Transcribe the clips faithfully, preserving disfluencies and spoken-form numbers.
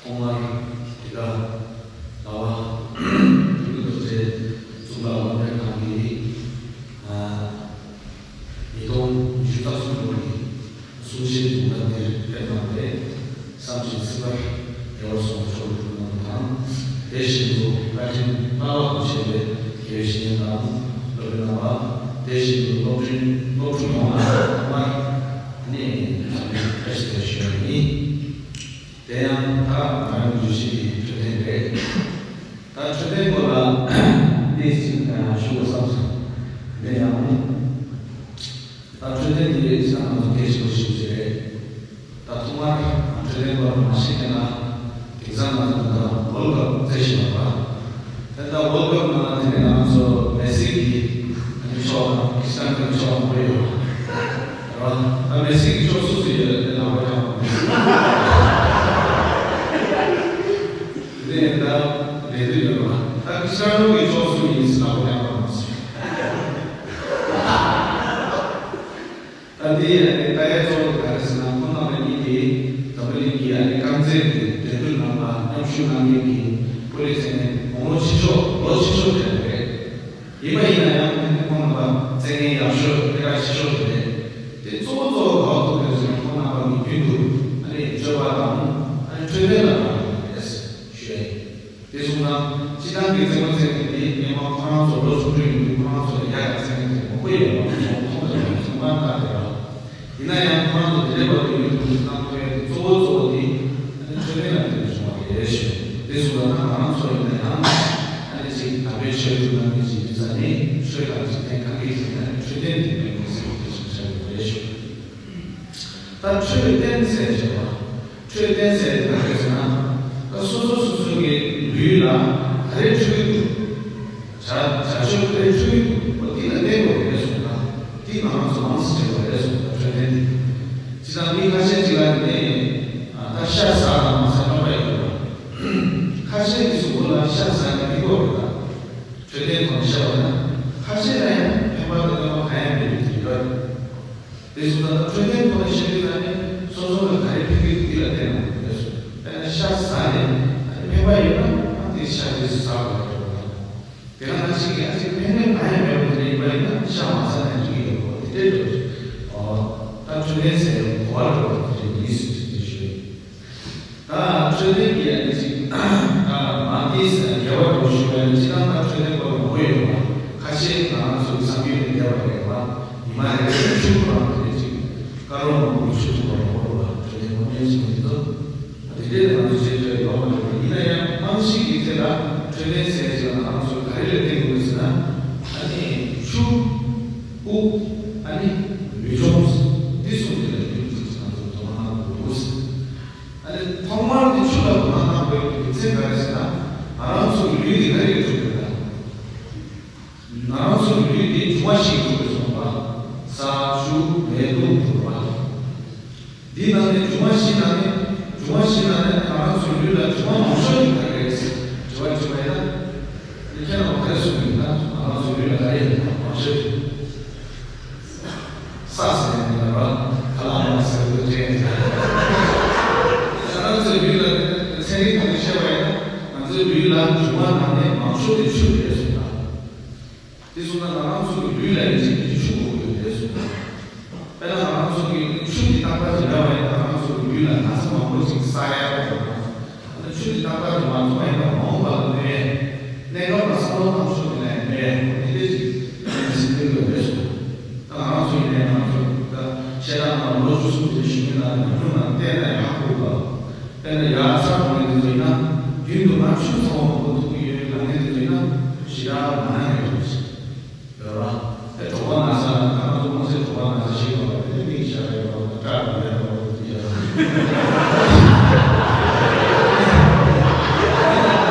ཐོག་མར་འདི་ག་ལ་བ་ཀུན་གྱི་རྡོ་རྗེ་གཙུག་ལག་དབང་འདུས་ཁང་གི་ཉིས་སྟོང་ཉི་ཤུ་རྩ་གསུམ་ལོ་གི་གསུང་བཤད་དུམ་བུ་འདིར་ཕེབས་གནང་བས་བསམ་གྱིས་ཚིམ་པར་ཡལ་བར་སོང་ཆོག་གྲུབ་གནང་བ་དང་། དེ་བཞིན་དུ་བཀའ་དྲིན་བླ་ལྷག་ཏུ་ཆེ་བའི་དགེ་བའི་བཤེས་གཉེན་དང་སློབ་དཔོན་རྣམ་པ། དེ་བཞིན་དུ་སློབ་ཕྲུག་སློབ་ཕྲུག་ཡོངས་ལ་ཐོག་མར་ནས་འཚམས་འདྲི་བཀྲ་ཤིས་བདེ་ལེགས་ཞུ་བ་ཡིན། དེ་ཡང་ད་ང་རང་གི་བརྗོད་གཞི་འདི་འཕྲོད་བསྟེན་རེད། ད་འཕྲོད་བསྟེན་སྐོར་ལ་གནས་གཅིག་ཞུ་དགོས་བསམ་སོང་། དེ་ཡང་ད་འཕྲོད་བསྟེན་འདི་ས་ང་ཚོ་གལ་ཆེན་པོ་ཞིག་ཅིག་རེད། ད་ཐོག་མར་འཕྲོད་བསྟེན་སྐོར་མ་ཤེས་མཁན་ལ་དེང་སང་ང་ཚོ་ད་ཝརལ་ཌི་ཀབ་རྩེ་བཞིན་པ་རེད། དེ་ལྟར་ཝརལ་ཌི་ཀབ་ནང་ལ་དེ་ནས་ང་ཚོ་མེ་སི་གི་ཨ་ནི་ཕྱོགས་དང་ཁྲི་སྟན་གྱི་ཕྱོགས་མང་པོ་ཡོད་རེད་བ། ད་མེ་སི་གི་ཕྱོགས་སུ་སུ་ཡོད་དེ་ལག་པ་བརྐྱངས་པ་མེད། དེ་ནས་ད་རེད་འདུག་ཡོད་རེད་བ། ད་ཁྲི་སྟན་གྱི་ཕྱོགས་སུ་ཡིན་ཟེར་ལག་པ་བརྐྱངས་པ་མ་ཟད། ད་འདི་ཡང་ནི་ད་ཡ་གཙོ་བོ་ག་རེ་ཟེར་ན། ཁོང་རྣམ་པ་གཉིས་ཀྱིས་འཛམ་བུ་གླིང་གི་ཨ་ནི་རྐང་རྩེད་ཀྱི་འགྲན་བསྡུར་ནང་ལ་མཉམ་ཞུགས་གནང་མཁན་གྱི་ཕོ་ལི་ཟེར་མཁན་དགུང་ལོ་ཆེ་ཤོས་ལོ་ཆེ་ཤོས་དེ་རེད། ཡིན་པ་ཡིན་ན་ཡང་ནི་ཁོང་རྣམ་པ་རྩེད་མཁན་ཡག་ཤོས་སྐད་གྲགས་ཆེ་ཤོས་དེ་རེད། དེ་གཙོ་བོ་གཙོ་བོ་ག་པར་ཐུག་རེད་ཟེར་ན། ཁོང་རྣམ་པ་གི་རྒྱུན་དུ་ཨ་ནི་སྤྱོད་པ་དང་ཨ་ནི་འཕྲོད་བསྟེན་ལ་དགའ་པོ་རེད་ཞུ་ཡ་ཡིན། དེ་སོང་ཙང་སྤྱིར་བཏང་གི་རྩེད་མོ་རྩེ་མཁན་དེ་སྔོན་མ་ཁོ་རང་ཚོ་ལོ་ཆུང་ཆུང་ཡིན་དུས་ཁོ་རང་ཚོ་ལ་ཡག་གི་རྩེད་མཁན་དེ་མང་པོ་ཡོད་པ་ཚོ་མཐོང་དང་མཐོང་མ་ཐག་རེད་བ། ཡིན་ན་ཡང་ཁོ་རང་ཚོ་དེ་འདྲའི་བར་དུ་ཡུན་དུ་གནང་ཐུབ་ཡ་དེ་གཙོ་བོ་གཙོ་བོ་དེ་ཨ་ནི་འཕྲོད་བསྟེན་ལ་བརྟེན་ནས་བྱུང་བ་རེད་ཞུ། དེ་སོང་ཙང་ང་རང་ཚོ་ཡིན་ན་ཡང་ཨ་ནི་ཅིག་དམ་པའི་ཆོས་སྒྲུབ་གནང་མཁན་ཅིག་ཡིན་ཙང་ནི་ཆོས་དང་འཇིག་རྟེན་གང་གི་ཐད་ནས་འཕྲོད་བསྟེན་དེ་དཔེ་མི་སྲིད་པ་གལ་ཆེན་པོ་ཆགས་ཡོད་པ་རེད་ཞུ། ད་འཕྲོད་བསྟེན་ཟེར་བྱས་པ། འཕྲོད་བསྟེན་ཟེར་དེ་ག་རེ་ཟེར་ན། ད་སོ་སོ་སོ་སོ་གི་ལུས་ལ་ག་རེ་འཕྲོད་ཀྱི་འདུག་བྱ་བྱ་སྤྱོད་ག་རེ་འཕྲོད་ཀྱི་འདུག་འོ་དེ་ལ་བརྟེན་དགོས་རེད་གསུངས་ན། དེ་ང་རང་ཚོ་མང་ཙམ་བྱེད་དགོས་རེད་གསུངས་ན། འཕྲོད་བསྟེན་དེ། ཅི་ལྟར་མི་ཁ་ཤས་ཅིག་ལ་ནི་ད་ཤ་ཟ་དང་མ་ཟ་སྨན་པ་ཡོད་རེད་བ། ཁ་ཤས་ཀྱི་གཟུགས་པོ་ལ་ཤ་ཟ་ནས་མི་དགོས་རེད་ད། འཕྲོད་བསྟེན་ཐོག་ནས་བཤད་པ་ན། ཁ་ཤས་ལ་ཡང་ཕན་པ་དང་གནོད་པ་གང་ཡང་མེད་པའི་དུས་རེད། དེ་སོང་ཙང་འཕྲོད་བསྟེན་ཐོག་ནས་བཤད་དུས་ཙང་ནི་སོ་སོ་ལ་ག་རེ་ཕན་གྱི་འདུག་འདི་ལ་བལྟས་ན་འདུག་ཟེར། དཔེར་ན་ཤ་ཟ་ནས་ཨ་ནི་ཕན་པ་ཡོད་ན་ཨ་དེ་ཤ་དེ་ཟ་དགོས་པ་རེད་བ། དེ་ན་ང་ཞིག་གིས་ཨ་ཅིག་ཕན་ནུས་གང་ཡང་མེད་པ་དེ་འདྲ་ཡིན་པ་ཡིན་ན་ཤ་མ་ཟ་ནས་འགྲིག་གི་ཡོད་པ་དེ་འདྲ་རེད། ཨོ། ད་འཕྲོད་བསྟེན་ཟེར་ཡང་གོ་བ་རེད་བ། དེ་འདྲ་ཡིན་ཟེར་དེ་ཞུ་ཡིན། ད་འཕྲོད་བསྟེན་གྱི་ཨ་ནི་ཅིག་ད་མ་ཏིས་དགེ་བ་དུ་ཞུ་བའི་ཅི་ལྟར་ད་འཕྲོད་བསྟེན་སྐོར་མང་པོ་ཡོད་པ། ཁ་ཤས་ང་རང་ཚོ་གི་བསམ་ཡུལ་ལས་འདས་པ་རེད་བ། ཉི་མ་རེ་རེ་ཆུ་ཁོ་རང་དེ་ཅིག་དཀར་རོང་མང་པོ་ཆུ་ཐུག་པ་མང་པོ་རེད་བ། འཕྲོད་བསྟེན་སྐོར་ཉན་ཞིག་མི་འདུག་དེ་འདྲའི་ང་ཚོ་བྱེད་ཐུབ་ཡོད་མ་རེད། ཡིན་ན་ཡང་རྨང་གཞི་གི་ཐད་ལ་འཕྲོད་བསྟེན་ཟེར་ཅིག་ལ་ང་རང་ཚོ་ག་རེ་ལ་བརྟེན་དགོས་ཟེར་ན། ཨ་ནི་ཆུ། དབུགས། ཨ་ནི་ལུས་སྦྱོང་། འདི་གསུམ་དེ་ལ་རྒྱུན་དུ་ང་ཚོ་དོ་སྣང་གནང་དགོས་འདུག་ཨ་ནི་ཐོག་མར་དེ་ཆུ་ལ་དོ་སྣང་གནང་དགོས་པའི་རྒྱུ་མཚན་ག་རེ་ཟེར་ན། ང་རང་ཚོ་གི་ལུས་འདི་ག་རེ་གིས་གྲུབ་ཡོད་ན། ང་རང་ཚོ་གི་ལུས་འདི་འབྱུང་བ་བཞི་གིས་གྲུབ་པའི་སོང་བ། ས་ཆུ་མེ་རླུང་དུ་བ། འདི་ནང་ནས་འབྱུང་བ་བཞི་ནང་ནས་འབྱུང་བ་བཞི་ནང་ནས་ང་རང་ཚོའི་ལུས་ལ་འབྱུང་བ་མང་ཤོས་ཀྱི་ག་རེ་རེད་ཟེར་དྲི་བ་དྲིས་པ་ཡིན་ན། ཁྱེད་རང་ག་རེ་གསུང་གི་ཡོད་ན། ང་རང་ཚོའི་ལུས་ལ་ག་རེ་ཡོད་ན་མང་ཤོས་ཀྱི། ས་ཟེར་ནས་ལབ་ར། ཁ་ལག་མ་ཟེར་བའི་དྲན་ཡིན། ང་རང་ཚོའི་ལུས་ལ་ཚན་རིག་ཐོག་ནས་བཤད་པ་ཡིན་ན། ང་ཚོའི་ལུས་ལ་འབྱུང་བ་ནང་ནས་མང་ཤོས་དེ་ཆུ་རེད་གསུངས་པ། དེ་སོང་ཙང་ང་རང་ཚོ་གི་ལུས་ལ་ཡིན་གཅིག་མིན་གཅིག་ཆུ་དགོས་ཀྱི་རེད་གསུངས། དཔེར་ན་ང་རང་ཚོ་གི་ཆུ་དེ་ཏག་ཏག་ཅིག་མེད་པ་ཡིན་ན་ང་རང་ཚོ་གི་ལུས་ལ་ན་ཚ་མང་པོ་ཅིག་བསགས་ཡ་ཡོད་རེད། ཨ་ནི་ཆུ་དེ་ཏག་ཏག་ཅིག་མ་འཐུང་བ་ཡིན་ན་མ་འོངས་པ་ལ་གནོད་ཡ། གནས་སྐབས་ལ་བསམ་བློ་བཏང་ཆོག་གི་ལས་གནོད་ཡ་དེ་འདྲ་ཅིག་ཡིན་ཟིན་གྱི་ཡོད་རེད་གསུངས། ད་ང་རང་ཚོ་ཡིན་ནའི་ང་རང་ཚོ་ད་བཤད་སྟངས་ནང་ལོ་བཅུ་གསུམ་དེ་བཞུགས་མཁན་ནང་ནས་ཉམས་མྱོང་ནང་བལྟས་ན་ཡག་པོ་འདུག་དཔེར་ན་ཡར་ཚ་གྲོང་ནས་འདི་ཚོ་ཡིན་ན། རྒྱུན་དུ་ང་ཆུ་ཚ་བོ་མང་པོ་འཐུང་གི་ཡོད་ལབ་མཁན་འདི་ཚོ་ཡིན་ན་ཞེ་དྲག་མ་ན་ཡོད་རེད། ཡོད་ར། དེ་གྲོད་ཁོག་ན་ཚ་ལ་ད་ང་ཚོ་མང་ཆེ་གྲོད་ཁོག་ན་ཚ་ཞིག་ཡོད་པ་དེ་མིག་ཞར་ཡོད་པ་སྐྲ་མི་ཡོད་པ་དེ་ཡོད་ར།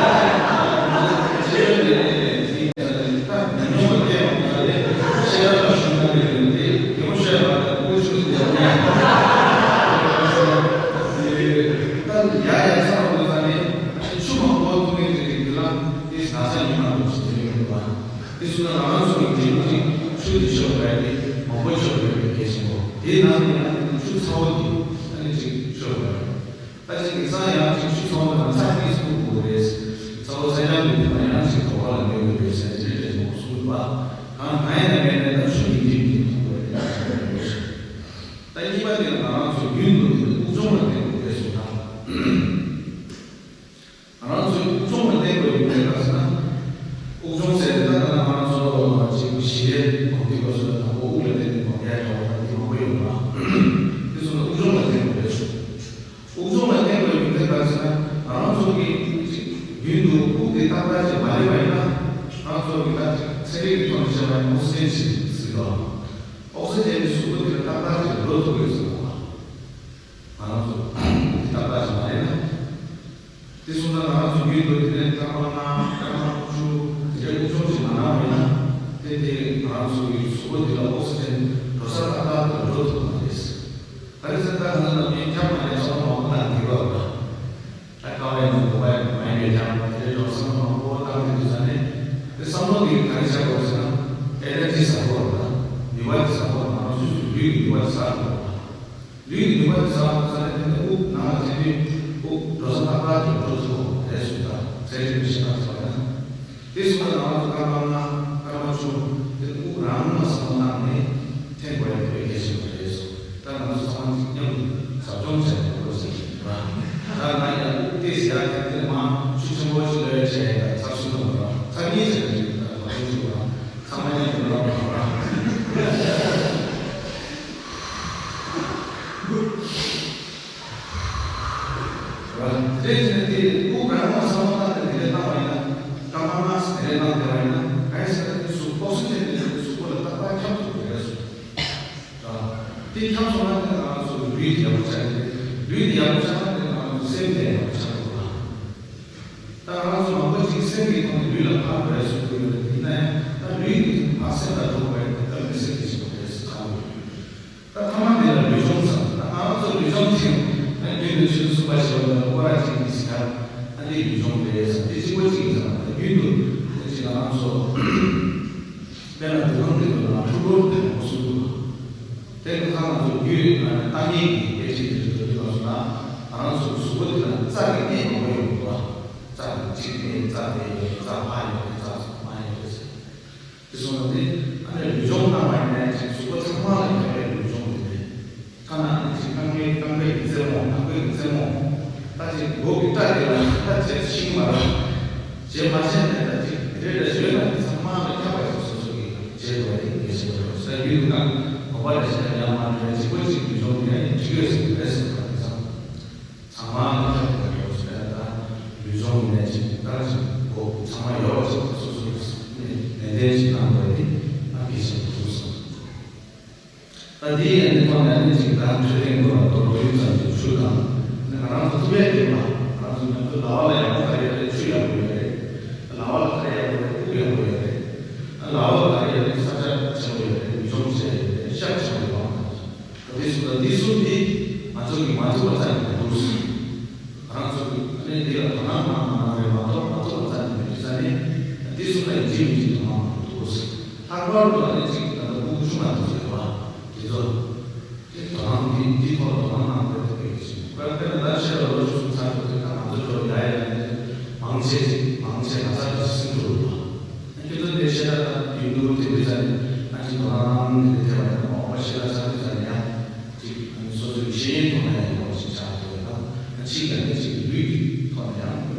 ད་ཉམས་མྱོང་བལྟས་ཡོང་ན་ལས་ཤེས་རབ་ལ་ཞུགས་ན་ལས་རིང་དེ་ཡོང་ཤེས་པ་དང་ཀུ་ཆུ་དེ་ཡོང་ངེས། ད་ཡ་ཡ་ཚ་བོ་ཚ་ནས་ཆུ་མང་པོ་འཐུང་ངེས་ཀྱི་རིགས་འདི་ལ་དེ་ན་ཚ་ཉུང་མ་འགྲོ་ཞིག་དེ་ཡོང་གི་འདུག་བ། དེ་སོང་ན་ང་རང་ཚོ་གི་རྒྱལ་ཁབ་ཅིག་ཆུ་དེ་ཆོག་པ་ཡིན་ཏེ་མང་པོ་ཆོག་པའི་གལ་ཆེན་པོ། དེའི་ནང་ནས་ཡང་ཆུ་ ཚ་བོ་དེ་ཨ་ནི་ཅིག་ཆོད་པ་རེད། ད་ཅིག་ཡིག་ཚང་ཡང་ཅིག་ཆུ་ཚ་བོ་དང་ཚྭ་གཉིས་སུ་བླུག་དགོས་རེད། ཚ་བོ་ཚ་རྐྱང་གི་དེ་ལ་ཡང་ཅིག་དོ་བ་ལ་འགྱུར་གྱི་རེད་ཟེར་དེ་འདྲ་འདྲ་ཞིག་གསུངས་འདུག་པ། གང་གང་ཡིན་ན་མེད་ན་ད་ཆུ་ཡིན་གྱི་མིན་གྱི་མཐོང་དགོས་རེད། ད་གཉིས་པ་དེ་ལ་ང་རང་ཚོ་རྒྱུན་དུ་དེ་དབུགས་སྦྱོང་ལ་བརྟེན་དགོས་རེད་གསུངས་དང་། ང་རང་ཚོའི་དབུགས་སྦྱོང་ལ་བརྟེན་དགོས་ཡོད་པའི་སྐབས་སུ་ན། དབུགས་སྦྱོང་ཟེར་ཏེ་ད་ལྟ་ང་རང་ཚོ་ཅིག་ཞི་བདེ་སྒོམ་དུས་སྐབས་སུ་དང་པོ་དབུགས་ལ་བརྟེན་ནས་སྒོམ་ཡ་འདྲ་བ་དང་དེ་མང་པོ་ཡོད་པ། དེ་ཚོ་ལ་དབུགས་སྦྱོང་ལ་བརྟེན་དགོས་རེད་གསུངས། དབུགས་སྦྱོང་ལ་བརྟེན་དགོས་ཡོད་པའི་སྐབས་སུ་ན་ང་རང་ཚོ་གིས་ཅིག་རྒྱུན་དུ་དབུགས་དེ་ཏག་ཏག་ཅིག་མ་སླེབས་པ་ཡིན་ན། ང་རང་ཚོ་གིས་ད་ཅིག་ཚན་རིག་གི་ཐོག་ནས་བཤད་པ་ཡིན་ན་ཨོག་སི་ཇན་ཞིག་ཟིན་འགྲོ། ཨོག་སི་ཇན་དེ་གཟུགས་པོ་དེ་ལ་ཏག་ཏག་ཅིག་འགྲོ་ཐུབ་ཀྱི་ཡོད་ཟེར་བ། ང་རང་ཚོ་དབུགས་དེ་ཏག་ཏག་ཅིག་མ་སླེབས་ན། དེ་སོང་ཙང་ང་རང་ཚོ་རྒྱུན་དུ་དེ་ནས་སྐར་མ་ལྔ་སྐར་མ་དྲུག་ཅུ་དེ་འདྲའི་དབུགས་སྦྱོང་ཅིག་མ་གནང་བ་ཡིན་ན། དེ་དེ་ང་རང་ཚོ་གི་གཟུགས་པོ་འདི་ལ་ཨོག་སི་ཇན་འགྲོ་ས་ཏག་ཏག་ཏུ་འགྲོ་ཐུབ་པ་མ་རེད། ག་རེ་ཟེར་ན་ད་ང་ཚོ་ནམ་རྒྱུན་འཁྱམ་མ་ནས་བསམ་བློ་མང་པོ་བཏང་གི་ཡོད་པ། ད་དཀའ་བའི་ནང་དུ་བ་མ་ཡིན་པའི་འཁྱམ་དེ་འདྲའི་འགྲོ་བསམ་བློ་མང་པོ་བཏང་གི་འདུག་ས་ནས། དེ་བསམ་བློ་འདི་ག་རེ་བྱ་དགོས་ཟེར་ན། ཨེ་ནར་ཇི་ཟ་དགོས་རེད། ད་ནུས་པ་དེ་ཟ་དགོས་རེད། ང་རང་ཚོའི་ལུས་ཀྱི་ནུས་པ་དེ་ཟ་དགོས་རེད། ལུས་ཀྱི་ནུས་པ་དེ་ཟ་དགོས་ས་ནས་དེ་ནས་དབུགས་ནང་ལ་ཐིམ་དུས་དབུགས་འགྲོ་ས་ཏག་ཏག་ཏུ་འགྲོ་ཐུབ་པ་རེད་གསུངས། ད་ཚན་རིག་པའི་བཤད་སྟངས་ལ་ན། དེ་སོང་ཙང་ང་རང་ཚོ་སྐར་མ་ལྔ་སྐར་མ་བཅུ་དེ་དབུགས་རང་ལ་བསམ་བློ་བཏང་ནས་འཐེན་དགོས་ཡ་དེ་དཔེ་གལ་ཆེན་པོ་རེད་གསུངས། ད་ང་ཚོ་ཚང་མ་མཉམ་དུ་ཟབ་སྦྱོང་བྱས་ནས་འགྲོ་ཟེར་གྱི་རེད། ད་ང་ཡང་དབུགས་ཏོག་ཙམ་ཡར་འཐེན་དེ་ནས་མར་ཤུགས་ཆེན་པོ་ཞིག་སློག་ཡ་བྱས་ཡིན། ད་ཚར་གསུམ་དང་པོ་རང་ཚར་གཉིས་བྱས་ནས་ད་ཟབ་སྦྱོང་བྱེད་དགོས་རང་། ཚང་མ་མཉམ་དུ་ལབ་དགོས་རང་། རེད། དེ་ནས་དེ་དབུགས་རང་ལ་བསམ་བློ་བཏང་ནས་དེ་འདྲ་བཏང་བ་ཡིན་ན། སྐར་མ་ལྔ་ཙམ་དེ་འདྲ་བཏང་བསྡད་པ་ཡིན་ན། གང་ཡིན་ཟེར་ན་དེ་གཟུགས་ཨོག་སི་ཇན་དེ་གཟུགས་པོ་ལ་ཏག་ཏག་ཁྱབ་ཐུབ་ཀྱི་རེད་གསུངས། དེ་ཁྱབ་སོང་ན་དེ་ང་རང་ཚོ་ལུས་དེ་ཡག་པོ་ཆགས་ཀྱི་རེད། ལུས་དེ་ཡག་པོ་ཆགས་ན་དེ་ང་རང་ཚོ་སེམས་དེ་ཡག་པོ་ཆགས་ཀྱི་རེད། ད་ང་རང་ཚོ་མང་པོ་ཅིག་སེམས་ཀྱི་ཐོག་ནས་ལུས་ལ་ཕར་འགྲོ་ཡ་བཟོ་དགོས་ཡོད་རེད། ཡིན་ན་ཡང་ད་ལུས་ཀྱི་ཐོག་ནས་ཕར་སེམས་ལ་འགྲོ་དགོས་ཡ་དེ་ད་མི་སེམས་ཀྱི་ཞིག་རེད་ཟེར་ཚང་མ། ད་ཐ་མ་འདི་ལ་ལུས་སྦྱོང་ཟེར། ད་ང་རང་ཚོ་ལུས་སྦྱོང་ཟེར་ན་རྒྱུན་དུ་ཆུ་ཚོད་གསུམ་པ་བཞི་པ་ལ་སྐོར་ར་གཅིག་གིས་ཟེར། ཨ་འདི་ལུས་སྦྱོང་རེད་ཟེར། འདི་གཅིག་པོ་གཅིག་ཡིན་ཟེར། ད་རྒྱུན་དུ་ད་ཅིག་ང་རང་ཚོ་དཔེར་ན་འདུ་ཁང་འདི་ལ་ཕུར་བུར་དེ་མོ་གསུང་འདུག་དེ་ཁ་ང་ཚོ་རྒྱུད་ལྟ་ངན་གྱི་སྐད་ཆ་འདི་འདྲ་འདུག་ལ་སོང་ན། ང་རང་ཚོ་གཟུགས་པོ་འདི་ལ་རྩ་གི་གནས་མང་པོ་ཡོད་འདུག་རྩ་གི་གཅིག་ནས་རྩ་དེ་ཡོད་རེད། རྩ་ཕ་ཡོད་རེད། རྩ་མ་ཡོད་རེད་ཟེར། དེ་སོང་ན་དེ་ཨ་ནི་ལུས་སྦྱོང་གནང་བ་ཡིན་ན་ཅིག་གཟུགས་པོ་ཚང་མ་ལ་ཁྱབ་པའི་ལུས་སྦྱོང་དེ་རེད། ཐ་ན་ཨ་ནི་ཅིག་རྐང་པའི་རྐང་པའི་གི་རྩེ་མོ། ནང་པའི་གི་རྩེ་མོ། ད་ཅིག་མགོ་གི་སྐྲ་དེ་ལ་ད་བྱས་ཤིང་མ་རེད། བྱས་མ་བྱས་ནས་ད་ཅིག་དེ་འདྲ་ཡོད་ན་དེ་ཚང་མ་ལ་ཁྱབ་པ་ཞིག་སོ་སོ་གི་བྱེད་དགོས་པ་དེ་གལ་ཆེན་པོ་རེད། ས་རྒྱུད་དུ་ད་གོམ་པ་རེ་བྱས་ན་ཡང་མ་འགྲོ་བའི་གཅིག་པོ་གཅིག་ལུས་སྦྱོང་དེ་ཡང་ཡིན་འགྲིག་ཡོད་ཟེར་གི་རེད་ཟེར་བ་དེ་ཚང་། ཚང་མ་ལ་ཁྱབ་པའི་འགྲོ་ཟེར་ན། ད་ལུས་སྦྱོང་ཡིན་ནའི་ཅིག་ད་ཅིག་གོ་ཚང་མ་ཡོད་པ་ཅིག་སོ་སོ་ནན་ཏན་ཅིག་གནང་དགོས་དེ་ང་གལ་ཆེན་པོ་གསུངས་སོང་། ད་འདི་ཡན་ནི་ཐོག་ནས་ནི་ཅིག་ད་འཕྲོད་བསྟེན་སྐོར་ལ་མདོར་བསྡུས་ཙམ་ཅིག་ཞུ་དང་། ནི་ང་རང་ཚོ་ཐུབ་ཡས་དེ་ལ་ང་རང་ཚོ་ང་ཚོ་ལ་བ་ལ་ཡག་པོ་ག་རེ་ཡོད་རེད། ཆུ་ཡག་པོ་ཡོད་རེད། ལ་བ་ལ་ག་རེ་ཡག་པོ་ཡོད་རེད། དབུགས་ཡག་པོ་ཡོད་རེད། ལ་བ་ལ་ག་རེ་ཡོད་རེད། ས་ཆ་ཆེན་པོ་ཡོད་རེད། ལུས་སྦྱོང་བྱས་ཡོད་རེད། ཤག་ཆེན་པོ་ཡོད་པ། དེ་སོང་ཙང་འདི་གསུམ་འདི་ང་ཚོ་གིས་མ་ཐུབ་པ་རྩ་ནས་མི་འདུག་ང་རང་ཚོ་གིས་ཨ་ནི་འདི་ལ་དོ་སྣང་གནང་གནང་རེད་མ་གཏོགས་མ་ཐུབ་པ་རྩ་ནས་མི་འདུག་ས་ནས། འདི་གསུམ་ལ་ཡིན་གཅིག་མིན་གཅིག་དོ་སྣང་གནང་དགོས་འདུག་ལྷག་པར་དུ་ཨ་ནི་གཅིག་ད་ལྟ་ཕྲུ་གུ་ཆུང་བ་དེ་ཚོ་ཡོད་པ་དེ་ཚོ་དེ་དོ་སྣང་འདི་འདི་ཐོག་ལ་དོ་སྣང་གནང་དགོས་དེ་དཔེ་གལ་ཆེན་པོ། དཔེར་ན་ད་ཤེས་རབ་ལོ་བཅུ་གསུམ་ཚར་དུས་དེ་ད་ང་ཚོ་ཚོ་ཡ་ཡ་ནས་མང་ཆེ་ཅིག་མང་ཆེ་ན་ཚ་དེ་སྲིད་དུ་རུང་བ། ཁྱེད་ཚོ་དེ་ཤེས་རབ་ད་ཡིན་འདུག་དེ་འདྲ་ཟེར་ནས་ཨ་ཅིག་དོ་སྣང་གནང་དེ་འདྲ་ཐེབས་པ་ཡིན་ན། འོ་ཤེས་རབ་ཚར་དུས་ཟེར་ནས་ཡང་ཅིག་ཨ་ནི་སོ་སོའི་ཤེས་ཡོན་ཐོག་ནས་ཡང་ཡག་པོ་ཞིག་ཆགས་འདུག་ན། ཨ་གཅིག་ལ་ནི་གཅིག་ལུས་ཀྱི་ཐོག་ནས་ཡང་